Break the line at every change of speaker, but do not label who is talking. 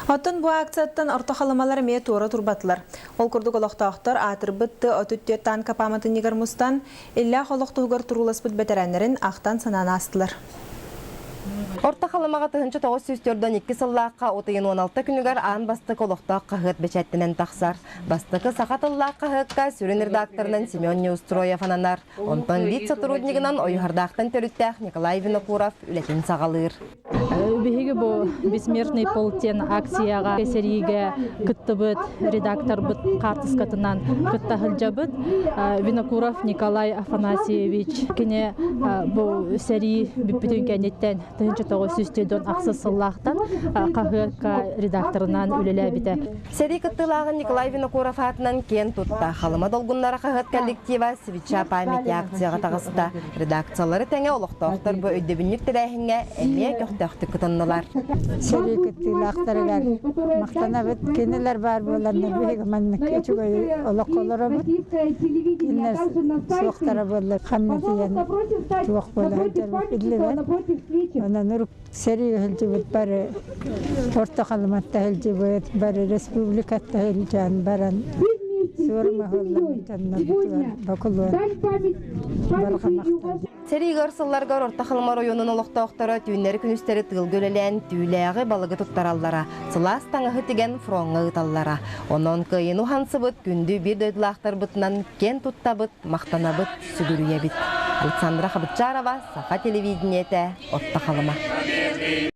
Оттон бу акцияттан орто халымалар эмиэ туора турбатылар. Ол курдук олохтоохтор аатырбыт Т-34 танка пааматынньыгар мустан, иллээх олох туһугар турууласпыт бэтэрээннэрин ахтан-санаан аастылар.
Орто Халымаҕа 1942 сыллаахха от ыйын 16 күнүгэр аан бастакы олохтоох хаһыат бэчээттэнэн тахсар. Бастакы саха тыллаах хаһыакка сүрүн редакторынан Семен Неустроев ананар. Онтон вице-сотруднигынан Ойуһардаахтан төрүттээх Николай Винокуров үлэтин саҕалыыр.
Биһиги бу «Бессмертный полк» диэн акцияҕа сэриигэ кыттыбыт редакторбыт хаартыскатынан кытта сылдьабыт. Винокуров Николай Афанасьевич кини бу сэрии бүппүтүн кэнниттэн 1998 сыллаахтан хаһыакка редакторынан үлэлээбитэ.
Сэрии кыттыылааҕын Николай Винокуров аатынан киэн тутта Халыма долгуннара хаһыат коллектива «Свеча памяти» акцияҕа таҕыста. Редакциялары тэҥэ олохтоохтор бу өйдөбүнньүк тэрээһиҥҥэ эмиэ көхтөөхтүк кытыннылар.
Сэрии кыттыылаахтарыгар махтанабыт. Кинилэр баар буоланнар биһиги маннык үчүгэй олоххо олоробут. Кинилэр суохтара буоллар ханна тиийэн туох буола сылдьарбыт биллибэт. Онон Сэрии сылдьыбыт бары Орто Халыматта сылдьыбыт, бары республикатта сылдьан баран суорума суолламмыт дьоннорбутугар бокулуон барҕа махтал.
Сэрии ыар сылларыгар Орто Халыма оройуонун олохтоохторо түүннэри-күнүстэри тыылга үлэлээн түүлээҕи балыгы туттараллара, сылаас таҥаһы тигэн фроҥҥа ыыталлара. Онон кыайыыны уһансыбыт күндү биир дойдулаахтарбытынан киэн туттабыт, махтанабыт, сүгүрүйэбит. Александра Хабытчарова, Саха телевидениетэ, Орто Халыма.